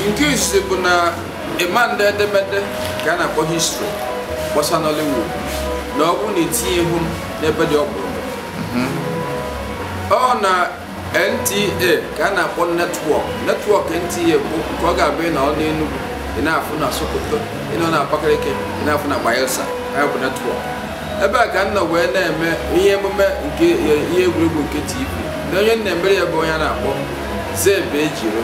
Nke izizi bụ na ịma ndị edemede ka a na-akpọ history gbasa Nollywood, na ọ bụrụ na itinye ihu m n'ebe dị ọkpụrụkpụ, ọ na NTA ka a na-akpọ network NTA bụ nke ọ ga-abụ ịnọ n'Enugu, ị na-afụ na Sokoto, ịnọ na Abakaliki, ị na-afụ na Bayelsa. Ya bụ network ebe a ka m nọ wee na-eme ihe emume nke ihe egwuregwu nke TV, na onye na-emere ya bụ onye a na-akpọ Zeb Ejiro.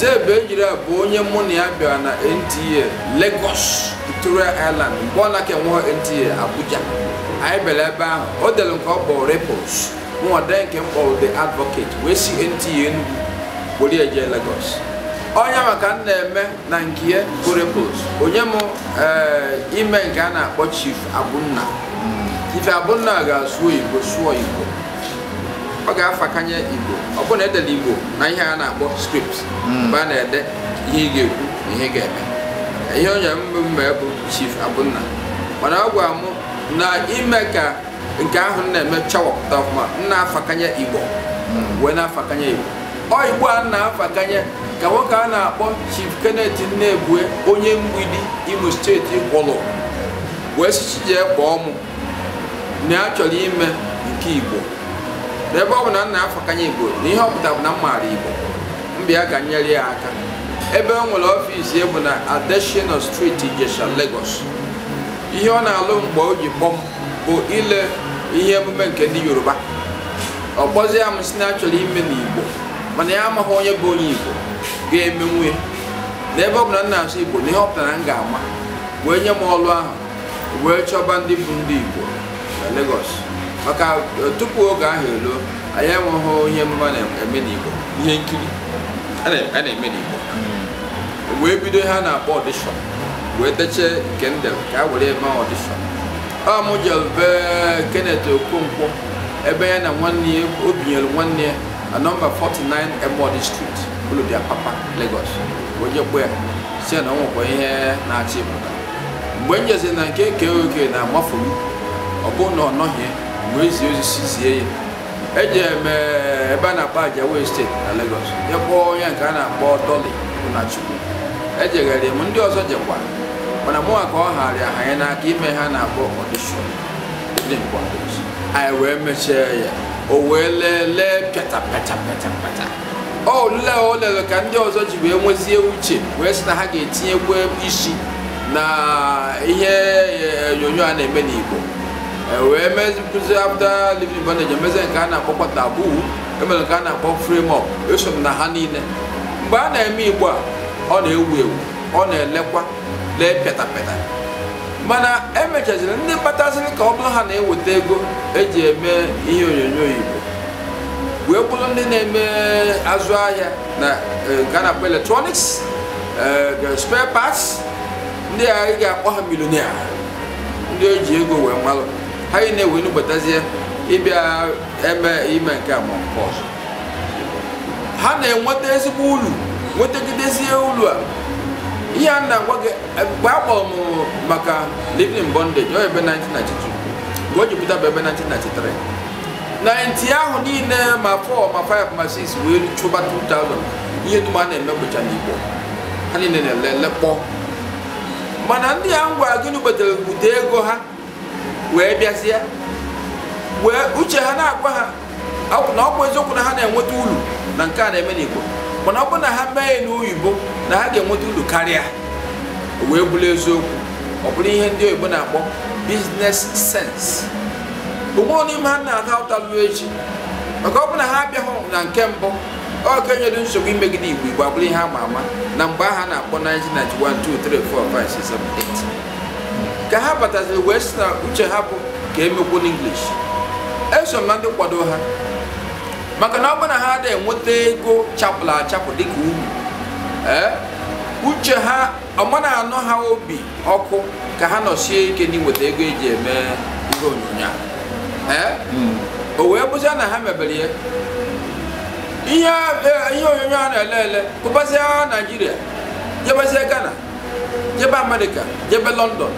Zeb Ejiro a bụ onye mụ na ya bịara na NTA Lagos, Victoria Island, mgbe ọ na-aka enweghị NTA Abuja. Anyị bịara ebe ahụ, o dere nke ọ kpọrọ Ripples, mụnwa dee nke m kpọrọ The Advocate, wee si NTA Enugu were eje Lagos. Onye maka m na-eme na nke ya bụ Ripples, onye m ime nke a na-akpọ Chief Abunna. Chief Abunna ga-asụ oyibo, sụọ Igbo, ọ ga-afakanye Igbo. Ọ bụrụ na edere Igbo na ihe a na-akpọ script, mgbe a na-ede ihe ị ga-ekwu na ihe ị ga-eme, ihe onye mbụ bụ Chief Abunna. Mana ọ gwara m na ime ka nke ahụ m na-eme chawapụta ọfụma, m na-afakanye Igbo wee na-afakanye Igbo. Ọ Igbo a na-afakanye ka nwoke a na-akpọ Chief Kenneth Nnebue, onye Mgbidi, Imo Steeti, gwọrọ wee sị jee kpọọ mụ na ya chọrọ ime nke Igbo, n'ebe ọ bụ na m na-afakanye Igbo, na ihe ọ pụtara bụ na m maara Igbo, mbịa ka nyere ya aka. Ebe o nwere office ya bụ na Adesina Street, Ijesha, Lagos. Ihe ọ na-alụ mgbe o ji kpọm bụ ile ihe emume nke ndị Yoruba. Ọ kpọzie ya m sị na ya chọrọ ime n'Igbo, mana ya amaghị onye bụ onye Igbo ga-emenwu ya, na ebe ọ bụ na m na-asụ Igbo, na ihe ọ pụtara m ga-ama, wee nye m ọlụ ahụ, wee chọba ndị bụ ndị Igbo na Lagos. Maka tupu oge ahụ eruo, anyị enweghị ihe emume a na-eme n'Igbo, ihe nkiri a na-eme n'Igbo. Wee bido ihe a na-akpọ audition, wee dechie nke ndel ka a were eme audition. Ọ mụ jere be Kenneth Okonkwo, ebe ya na nwanne ya o binyere nwanne ya na nọmba 49 Emodi Street, Olodi Apapa, Lagos. Wee jekwa ya si ya na o nwekwa ihe na-achọ ịpụta. Mgbe m jeziri na nke Oke na Amafolu, ọ bụrụ na ọ nọghị, wee zie ozi si zie ya. Eji eme ebe a na-akpọ Ajawa Estate na Lagos, je kpọọ onye nke a na-akpọ Dolly Unachukwu. Ejegharị m ndị ọzọ jekwa, mana mụnwa ka ọ gharịa anyị n'aka ime ha na-akpọ audition dị important. Anyị wee mechie ya, o wee lee lee pịata pịata pịata pịata. O lele o lele ka ndị ọzọ ji wee nwezie uche wee sị na ha ga-etinyekwa isi na ihe onyonyo a na-eme n'Igbo. Wee mezikwuzi after Living in Bondage, emezi nke a na-akpọkwa Taboo, emere nke a na-akpọ Frame Up. Eso m na ha niile. Mgbe a na-eme Igbo a, ọ na-ewu ewu, ọ na-elekwa lee pịata pịata. Mana emechaziri ndị kpatasịrị ka ọ bụrụ ha na-eweta ego eji eme ihe onyonyo Igbo, wee bụrụ ndị na-eme azụ ahịa na nke a na-akpọ electronics, spare parts, ndị a ị ga-akpọ ha millionaire, ndị eji ego wee malụ ha yi na-ewe nubatazie ịbịa eme ime nke a ma nke ọzọ. Ha na-enweta ezigbo ulu, nwetagidezie ulu a. Ihe a na-agwa gị, mgbe a kpọrọ m maka Living in Bondage, ọ ebe 1992, mgbe o ji pụta bụ ebe 1993. 90 ahụ niile, ma 4 ma 5 ma 6 wee chụba 2000, ihe dum a na-eme bụcha n'Igbo, ha niile na-ele lekpọ. Mana ndị a ngwa gịnị butere bute ego ha wee bịazie, wee uche ha na-agwa ha na ọ bụ eziokwu na ha na-enweta ulu na nke a na-eme n'Igbo, mana ọ bụ na ha mee ya n'oyibo na ha ga-enweta ulu karịa. O wee bụrụ eziokwu, ọ bụrụ ihe ndị oyibo na-akpọ business sense. Onwe n'ime ha na-ata ụtalụ echi, maka ọ bụ na ha abịaghị na nke mbụ, ọ ka enyere nsogbu imegide Igbo. Igbo abụrụ ihe ama ama na mgbe ahụ a na-akpọ 1991, 2, 3, 4, 5, 6, 7, 8, ka ha bataziri wee sị na uche ha bụ ka emekwu n'English. Eso m na ndị kwado ha, maka na ọ bụ na ha adịghị enweta ego chapụrụ achapụ dịka uru, ee uche ha ọma na-anọ ha obi ọkụ ka ha nọsie ike n'inweta ego eji eme ihe onyonyo a. Ee, o wee bụzia na ha mebere ya ihe onyonyo a na-ele ele kụbazie Naijiria, jebezie Ghana, jebe Amerịka, jebe London.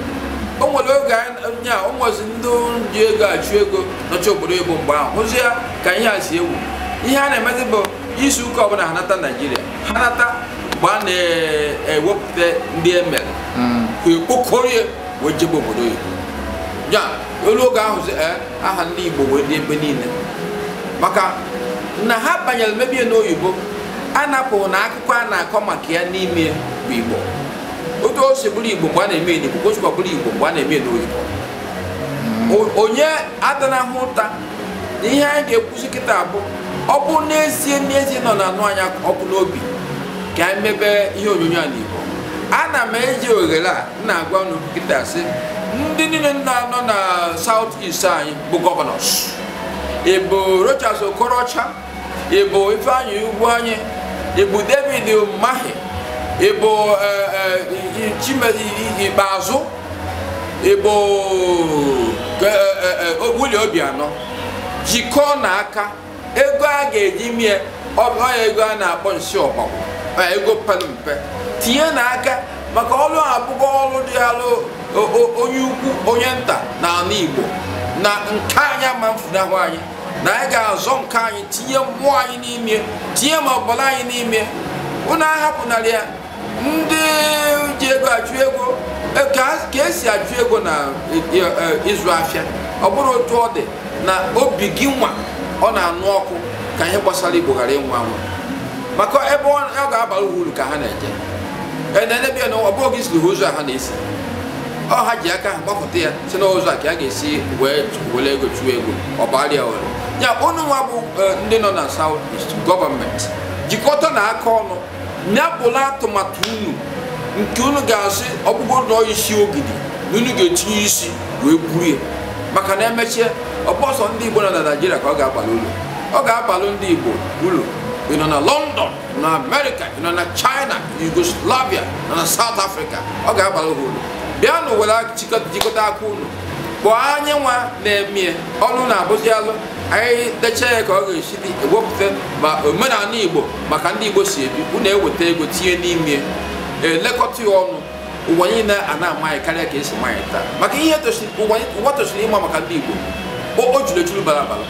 O nwere oge anya o nwezi ndị ji ego achụ ego nọchi obodo Igbo mgbe ahụ, hụzie ka ihe a si ewu. Ihe a na-emezi bụ izu ụka ọbụla ha nata Naijiria, ha nata mgbe a ewepụta ndị emere ka ekpokorie wee jebe obodo oyibo. Ya olu oge ahụ aha ndị Igbo wee dị ebe niile, maka na ha banyere mebie n'oyibo a napụghị na akụkọ a na-akọ maka ya n'ime bụ Igbo. Otu o si bụrụ Igbo mgbe a na-eme n'Igbo, ka o sikwa bụrụ Igbo mgbe a na-eme n'oyibo. Onye adanahụ ụta na ihe anyị ga-ekwuzi kịta bụ ọ bụ n'ezie nọ na-anụ anya ọkụ n'obi ka anyị mebe ihe onyonyo a n'Igbo. Ana m eji oghere a na-agwa unu kịta sị ndị niile na-anọ na South East anyị bụ governors, ịbụ Rochas Okorocha, ịbụ Ifeanyi Ugwuanyi, ịbụ David Umahi, ịbụ Ikpeazụ, ịbụ Willie Obianọ, jikọọ na aka ego a ga-eji mie ọya ego a na-akpọ nsị ọgbagwo, ego pere mpe, tinye n'aka maka ọrụ abụghị ọrụ dị alụ onye ukwu onye nta na ala Igbo na nke anyị ama mfunahụ anyị na anyị ga-azọ nke anyị, tinye mmụọ anyị n'ime, tinye ma ọbara anyị n'ime. Unu ahapụnara ya ndị ji ego achụ ego ka esi achụ ego na ịzụ afịa. Ọ bụrụ otu ọ dị na obi gị nwa ọ na-anụ ọkụ ka ihe gbasara Igbo ghara ịnwụ anwụ, maka ebe ọ ga-abara uru ka ha na-eje enenebia na ọ bụghị siri ụzọ a ha na-esi, ọ ha ji aka ha gbapụta ya si n'ụzọ a ka a ga-esi wee were ego chụọ ego ọ bara ya uru. Ya unu nwa bụ ndị nọ na South East gọọmenti, jikọta na aka ọnụ nyapụla atụmatụ unu nke unu ga-asị ọgbụgbọ nọ isi ogidi na unu ga-etinye isi wee buru ya, maka na emechie ọbọsọ ndị Igbo nọ na Naịjirịa ka ọ ga-abalị uru, ọ ga-abalị ndị Igbo uru. Ị nọ na London, na America, ị nọ na China, Yugoslavia, nọ na South Africa, ọ ga-abalị ha uru. Bịanụ were jikọta aka unu kpọọ anyị nwa na-emie ọnụ na-abụzi alụ anyị dechaa ya ka ọ ga-esi dị ewepụta ma omenala Igbo maka ndị Igbo si ebi. Unu eweta ego tinye n'ime elekọta ya ọnụ, ụwa niile a na-ama anyị karịa ka esi ma anyị taa, maka ihe ụwa tosiri ịma maka ndị Igbo o juru ejuru bara abara.